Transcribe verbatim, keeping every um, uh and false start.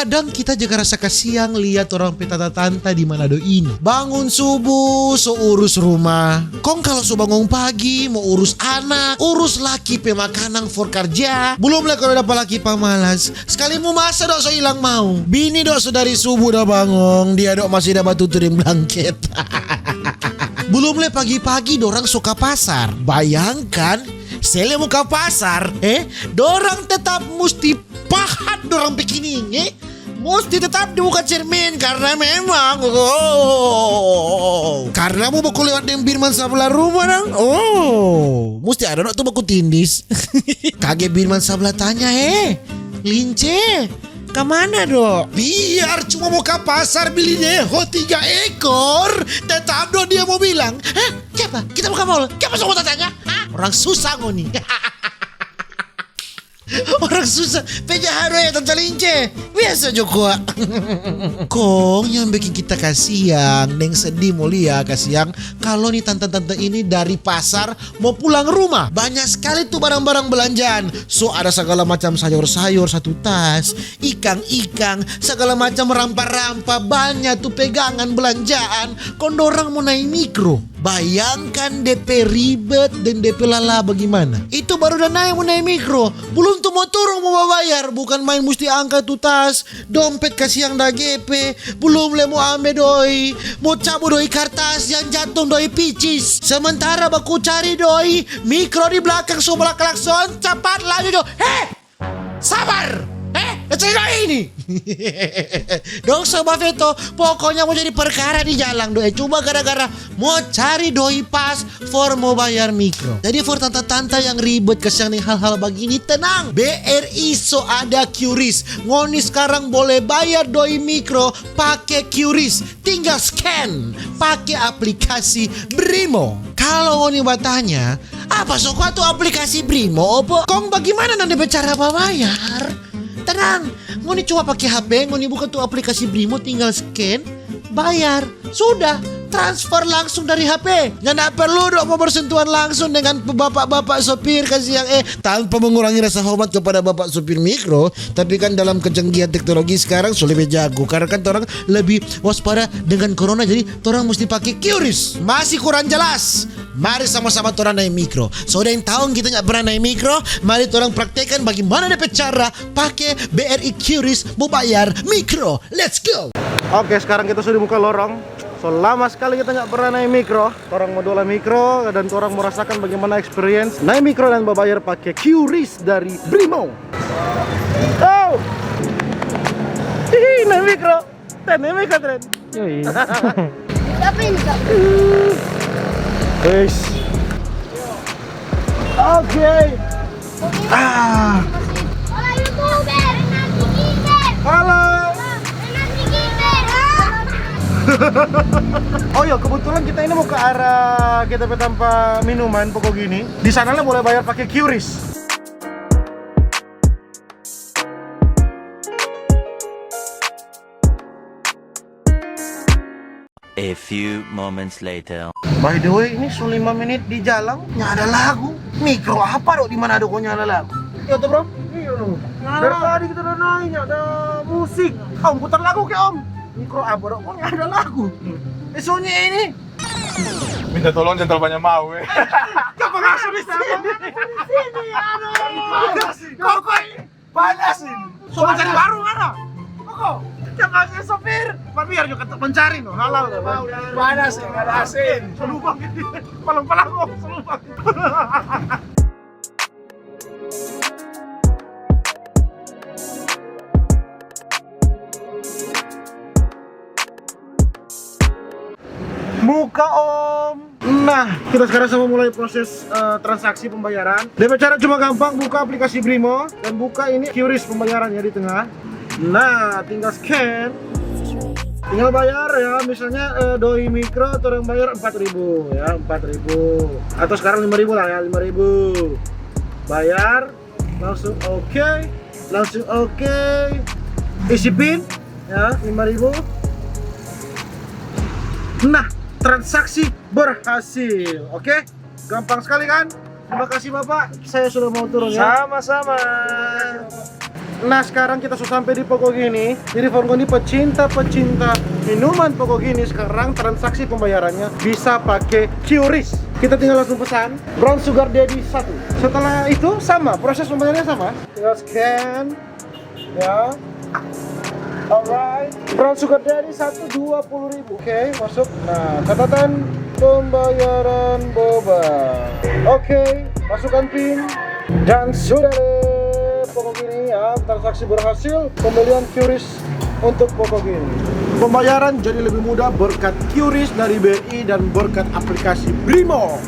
Dang kita jaga rasa kasiang lia torang pe tanta-tanta di Manado ini. Bangun subuh, so urus rumah. Kong kalu so bangun pagi, mo urus anak, urus laki pe makanang for karja. Belum lei kalu dapa laki pamalas. Skali mo masa do so ilang mau. Bini do so dari subuh da bangun, dia do masih da batutu deng blangket. Belum lei pagi-pagi dorang so ka pasar. Bayangkan, se lei mo ka pasar, eh, dorang tetap musti pahat dorang pe kining, eh. Musti tetap di muka cermin karna memang, oh, karna mo baku lewat deng Birman sabla rumah dang, oh, musti ada no tu baku tindis. Kage Birman sabla tanya, eh, Lince, kamana do? Biar cuma mo ka pasar bili deho tiga ekor, tetap do dia mo bilang, hah? Kiapa? Kita mo ka mall? Kiapa so mo tatanya? Hah? Orang susah ngoni. Orang susah, pe jaha do ya, Tanta Lince. Biasa jo kwa. Kong yang bikin kita kasiang deng sedih mo lia kasiang, kalo ni tanta-tanta ini dari pasar mo pulang rumah. Banyak skali tu barang-barang belanjaan. So ada sagala macam sayor-sayor satu tas, ikang-ikang, sagala macam rampa-rampa, banya tu pegangan belanjaan. Kong dorang mo nae mikro. Bayangkan de pe ribet deng de pe lala bagimana. Itu baru da nae mo nae mikro, belum tu mo turung mo babayar, bukan main musti angka tu tas, dompet kasiang da gepe, belum lei mo ambe doi, mo cabu doi kartas yang jatong doi picis. Sementara baku cari doi, mikro di blakang so bala klakson, capat laju jo. He! Sabar! Eh, cerita ini! Dong so bafeto, pokoknya mo jadi perkara di jalang do, eh, cuma gara-gara mo cari doi pas for mo bayar mikro. Jadi for tanta-tanta yang ribet kasiang deng hal-hal bagini, tenang. B R I so ada QRIS. Ngoni skarang bole bayar doi mikro pake QRIS. Tinggal scan pake aplikasi Brimo. Kalo ngoni batanya, apa so kwa tu aplikasi Brimo, opo? Kong bagimana nang de pe cara babayar? Tenang, ngoni cuma pake H P, ngoni buka tu aplikasi Brimo, tinggal scan, bayar, sudah, transfer langsung dari H P. Nyanda perlu do mo bersentuhan langsung dengan bapak-bapak sopir kasiang, eh, tanpa mengurangi rasa hormat kepada bapak sopir mikro, tapi kan dalam kecanggihan teknologi sekarang so lebe jago, karena kan torang lebe waspada dengan corona, jadi torang musti pake QRIS. Masih kurang jelas? Mari sama-sama torang nae mikro. So deng taong kita nyanda pernah nae mikro, mari torang praktekkan bagimana de pe cara pake B R I QRIS mo bayar mikro. Let's go! Oke, sekarang kita so di muka lorong. So lama skali kita nyanda pernah nae mikro. Torang mo dola mikro dan torang mo rasakan bagimana experience nae mikro dan babayar pake QRIS dari Brimo. Oh! Hihi, nae mikro. Ten, nae mikro, Ten. Yoi. Siapa ini, Kak? Guys. Oke. Ah. Hola, YouTuber, Renati Gilbert. Halo. Renati Gilbert. Oh iya, kebetulan kita ini mo ke arah kita pe tampa minuman poko gini. Di sana lah boleh bayar pake QRIS. A few moments later. By the way, ini so lima menit di jalang, nyanda ada lagu. Mikro apa do di Manado kong nyanda ada lagu? Iya to, Bro? Iya dong. Dari tadi kita udah naik, nyanda ada musik. Om, putar lagu ke, Om. Mikro apa do kong nyanda ada lagu? Eh, sunyi ini. Minta tolong jangan terlalu banyak mau, eh. Kau pengasuh di sini. Di sini, aduh. Kau, kau ini. Panas ini. So mencari baru mana? Koko, yang kasih sopir, biar juga tetap mencari no, halal. Panas ini, ada A C ini. Selubang ini. Palang-palang kok selubang. Muka, Om. Nah, kita sekarang sama mulai proses, eh, transaksi pembayaran. Depe cara cuma gampang, buka aplikasi Brimo dan buka ini QRIS pembayaran ya di tengah. Nah, tinggal scan. Tinggal bayar ya, misalnya, eh, doi mikro, torang bayar empat ribu ya, empat ribu. Atau sekarang lima ribu lah ya, lima ribu. Bayar. Langsung oke, langsung oke. Isi pin, ya, lima ribu. Nah, transaksi berhasil, oke? Gampang sekali kan? Terima kasih, Bapak, saya sudah mau turun, ya. Sama-sama. Nah, sekarang kita sudah sampai di Pokogini. Jadi, for ngoni pecinta-pecinta minuman Pokogini, sekarang transaksi pembayarannya bisa pakai QRIS. Kita tinggal langsung pesan brown sugar daddy satu. Setelah itu sama, proses pembayarannya sama. Tinggal scan, ya. Alright. Brown sugar daddy satu, dua puluh ribu. Oke, masuk. Nah, catatan pembayaran boba. Oke, masukkan pin. Dan sudah deh, Pokogini ya, transaksi berhasil, pembelian QRIS untuk Pokogini. Pembayaran jadi lebih mudah berkat QRIS dari BRI dan berkat aplikasi Brimo.